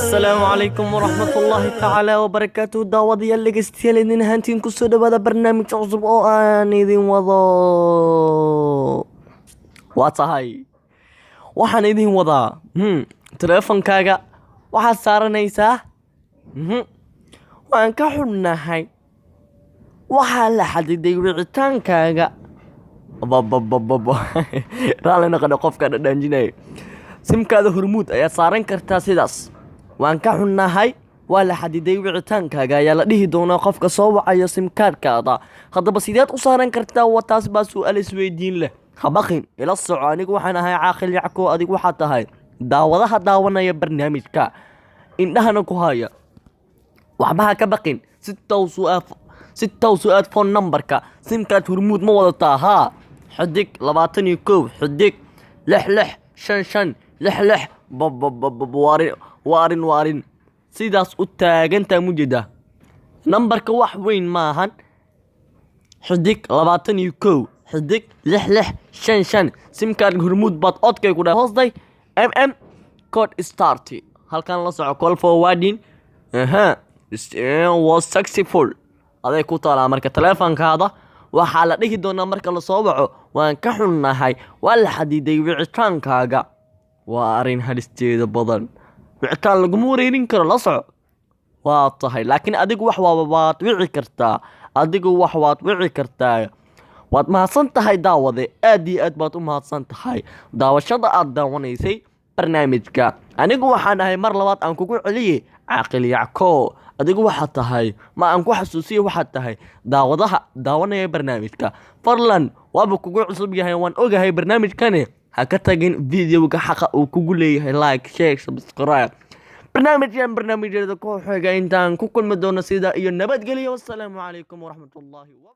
Asalaamu calaykum waraxmatullaahi tacaala wabarakaatuh. Daawadayaal, dhegeystayaal, idin ahaantiin kusoo dhawaada barnaamij cusub oo aan idin wado. Waa tahay, waxaan idin wadaa teleefonkaaga waxaad saaranaysaa "Waan ka xunnahay, waxaa la xadiday wicitaankaaga." Bababababa, raalli noqona qofka dhadhaanjinaya. Simkaada Hormuud ayaad saaran kartaa sidaas: "Waan ka xunnahay, waa la xadiday wicitaankaaga," ayaa la dhihi doonaa qofka soo wacayo simkaadhkaada. Haddaba sideed u saaran kartaa? Wa taas baa su'aal isweydiin leh. Habaqin, ila soco. Anigu waxaan ahay Caaqil Yacko, adigu waxaad tahay daawadaha daawanaya barnaamijka, indhahana ku haya. Waxba ha ka baqin. Si toos u aad phone numberka. Simkaad Hormuud ma wadataa? Haa. *21 *665566. Babababab, waarin, waarin, waarin. Sidaas u taagantaa mujeeda nambarka, wax weyn maahan. *21 *6655. Simkaad Hormuud baad odkay ku dha hoosday mm code start. Halkan la soco, call forwarding aha was successful. Aday ku taalaa. Marka teleefonkaada waxaa la dhihi doonaa marka lasoo waco: "Waan ka xunnahay, waa la xadiday wicitaankaaga." Waa arrin halisteeda badan. Wicitaan laguma wareerin karo, la soco. Waa tahay, laakiin adigu wax waad wici kartaa, adigu wax waad wici kartaa. Waad mahadsan tahay, daawade. Aad iyo aad baad u mahadsan tahay daawashada aad daawanaysay barnaamijka. Anigu waxaan ahay, mar labaad aan kugu celiyey, Caaqil Yacko. Adigu waxaad tahay, ma aan ku xasuusiye, waxaad tahay daawadaha daawanaya barnaamijka. Farlan, waaba kugu cusub yahay, waan ogahay barnaamijkani. Ha ka tagin videoga xaqa uu kugu leeyahay: like, share, subscribe. Barnaamijkan barnaamijyada ku xiga intaan ku kulmi doono, sida iyo nabadgelyo. Wassalaamu calaykum waraxmatullaahi.